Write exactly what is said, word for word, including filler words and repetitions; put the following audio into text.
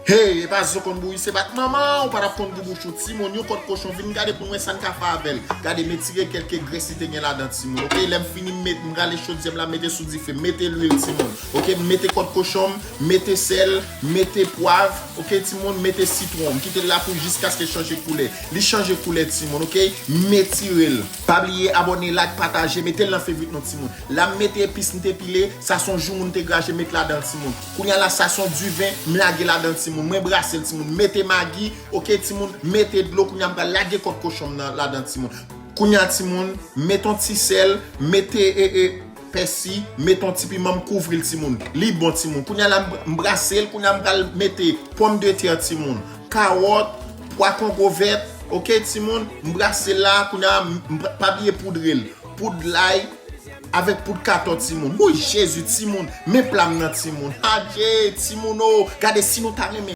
Hey, e pa zo konn bouyi, se bat manman, ou pa t ap konn gou bouch ou, timoun, yon kòt kochon, vin gade pou n wè sa n ka fè avè l. Gade, m etire kèlke grès li te gen ladan, timoun, oke? Lè m fini, m met, m rale chodyè m la, m mete sou dife, m mete lwil, timoun, oke? M mete kòt kochon m, mete sèl, mete pwav, oke, timoun, mete sitwon, m kite l la pou jiskaske l chanje koulè. Li chanje koulè, timoun, oke? M etire l. Pa bliye abòne, like, pataje, mete l nan fevrit nou, timoun. La m mete epis m te pile, sa se yon jou moun te graje, met ladan, timoun. Kounye a la, sa se yon diven, m lage ladan, timoun. Mwen brase l, timoun. Mete magi, oke, timoun. Mete dlo, kounye a m pral lage kòt kochon m nan ladan, timoun. Kounye a, timoun, mete yon ti sèl, mete e, e, pèsi, mete yon ti piman, m kouvri l, timoun. Li bon, timoun. Kounye a la, m, m brase l, kounye a m pral mete pòmdetè, timoun. Kawòt, pwa kongo vèt, oke, timoun. M brase l la, kounye a, m, m, pa bliye poudre l. Poud lay, avèk poud katò, timoun. Woy, Jezi, timoun. Men pla m nan, timoun. Adje, timoun, o. Gade, si nou ta renmen